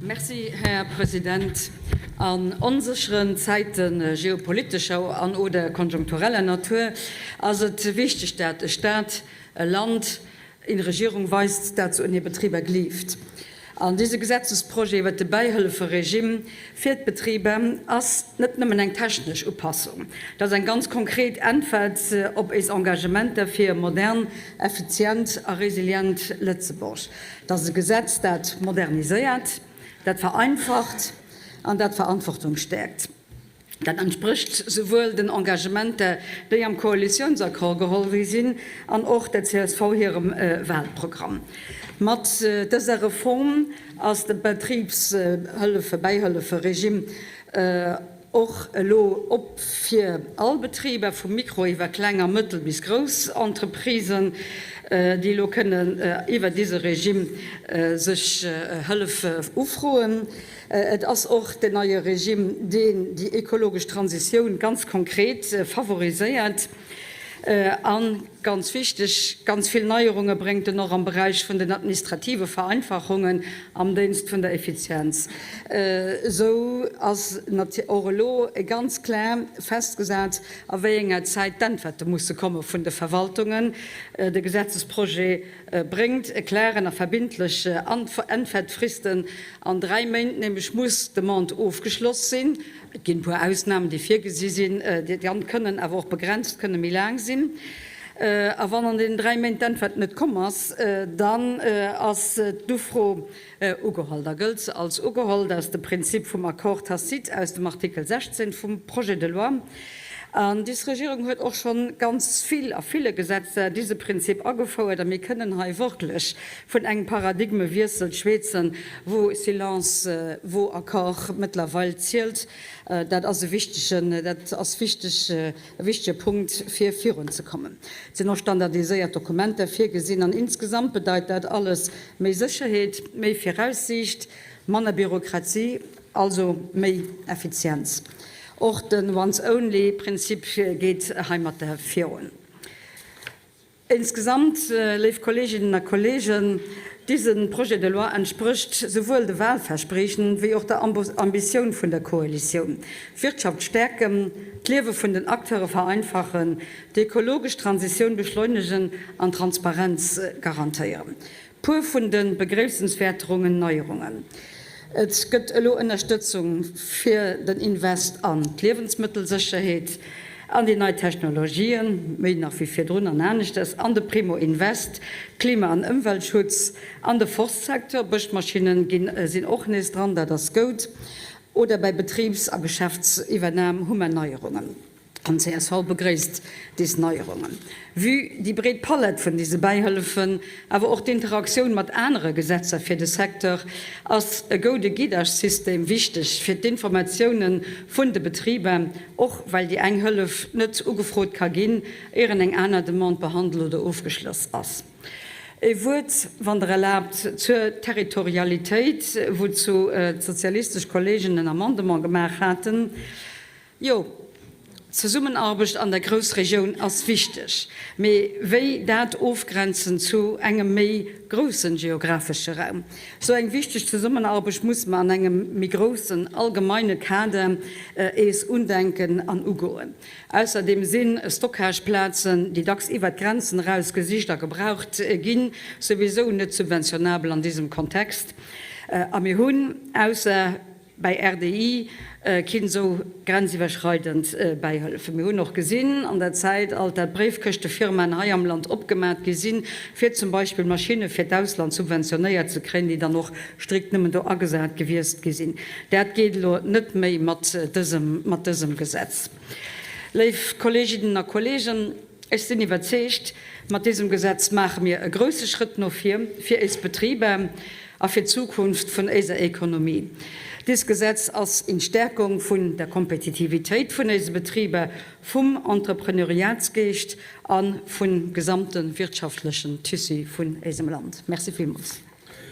Merci, Här President. An onsécheren Zäite geopolitescher an oder konjunktureller Natur ass et wichteg, dat e Stat, e Land, eng Regierung weist, dat se un hir Betriber gleeft. An dese Gesetzesprojet iwwert de Bäihëlleferegime fir d'Betriber ass net nëmmen eng technesch Upassung, dat ass eng ganz konkret Äntwert op éis Engagementer fir e modern, effizient a resilient Lëtzebuerg. Dat ass e Gesetz, dat moderniséiert, dat vereinfacht an dat d'Verantwortung stäerkt. Dat entsprécht souwuel den Engagementer, déi am Koalitiounsaccord geholl gi sinn, an och der csv hirem Wahlprogramm. Mat dëser Reform ass de Betribshëllefe-Bäihëlleferegime och elo op fir all Betriber, vu Mikro iwwer kleng a mëttel bis grouss Entreprisen, déi elo kënnen iwwer dise Regime sech Hëllef ufroen. Et ass och den neie Regime, deen déi ekologesch Transitioun ganz konkret favoriséiert. A ganz wichteg, ganz vill Neierunge bréngt en och am Beräich vun den administrative Vereinfachungen am Dénst vun der Effizienz. Esou ass och elo ganz klar festgesat, a wéi enger Zäit d'Äntwerte musse komme vun de Verwaltungen. De Gesetzesprojet bréngt e klaren a verbindlech Äntwertfristen. An 3 Méint nämlech muss d'Demande ofgeschloss sinn. Et ginn e puer Ausnamen, déi virgesi sinn, déi dann kënnen awer och begrenzt kënne méi laang sinn. A wann an deenen 3 Méint d'Äntwert net komm ass, dann ass d'Ufro ugeholl. Da gëllt se als ugeholl. Dat ass de Prinzip vum Accord tacite aus dem Artikel 16 vum Projet de loi. An dis Regierung huet och schonn ganz vill a ville Gesetzer dise Prinzip agefouert a mir kënnen hei wortlech vun engem Paradigmewiessel schwätzen, wou Silence vaut accord mëttlerweil zielt. Dat ass e wichtegen, dat ass wichteg, e wichtege Punkt, fir virunzekommen. Et sinn och standardiséiert Dokumenter virgesinn an insgesamt bedeit dat alles méi Sécherheet, méi Viraussiicht, manner Bürokratie. Also méi Effizienz. Och de Once-Only-Prinzip geet heimatter virun. Insgesamt, léif Kolleeginnen a Kolleegen, dise Projet de loi entsprécht souwuel de Wahlverspriechen wéi och der Ambitioun vun der Koalitioun, d'Wirtschaft stäerken, d'Liewe vun den Acteure vereinfachen, déi ekologesch Transitioun beschleunegen an Transparenz garantéieren. Puer vun de begréissenswäerterungen Neierungen, Et gëtt elo Ënnerstëtzung fir den Invest an d'Liewensmëttelsécherheet, an déi nei Technologien, méi nach wéi virdrun an aneschters, an de Primo Invest, Klima an Ëmweltschutz, an de Forstsecteur, Bëschmaschinnen ginn sinn och nees dran, dat ass goud, oder bäi Betribs a Geschäftsiwwernam hu mer Neierungen. An csv begréisst des Neierungen. Vue déi breet Palett vun dise Bäihëllefen, awer och d'Interaktioun mat anere Gesetzer fir de Secteur, ass e goude Guidage-System wichteg fir d'Informatiounen vun de Betriber, och well déi eng Hëllef net ugefrot ka ginn, ieren eng aner Demande behandelt oder ofgeschloss ass. E Wuert, wann Der erlaabt, zur Territorialitéit, wouzou d'sozialistesch Kollegen en Amendement gemaach haten. Jo, d'Zesummenarbecht an der Groussregioun ass wichteg, mee wéi dat ofgrenzen zu engem méi groussen geographesche Raum? Sou eng wichteg Zesummenarbecht muss mer an engem méi groussen allgemeine Kader ees undenken an ugoen. Ausserdem si Stockageplazen, déi dacks iwwert d'Grenzen eraus gesicht a gebraucht ginn, souwisou net subventionabel an diesem Kontext. A mir hunn, ausser. Bäi RDI kinn esou grenziwwerschreidend Bäihëllefen. Mir hunn och gesinn an der Zäit alt, dat Bréifkëschtefirmaen hei am Land opgemat gi sinn, fir zum Beispill Maschinne fir d'Ausland subventionéiert ze kréien, déi dann och strikt nëmmen do agesat gewiesst gi sinn. Dat geet elo net méi mat dësem, mat dësem Gesetz. Léif Kolleeginnen a Kolleegen, Ech sinn iwwerzeegt, mat désem Gesetz maache mir e grouse Schrëtt no vir fir éis Betriber a fir d'Zukunft vun éiser Ekonomie. Dést Gesetz ass eng Stärkung vun der Kompetitivitéit vun éise Betriber, vum Entrepreneuriatsgeescht a vun gesamte wirtschaftlechen Tissu vun éisem Land. Merci villmools.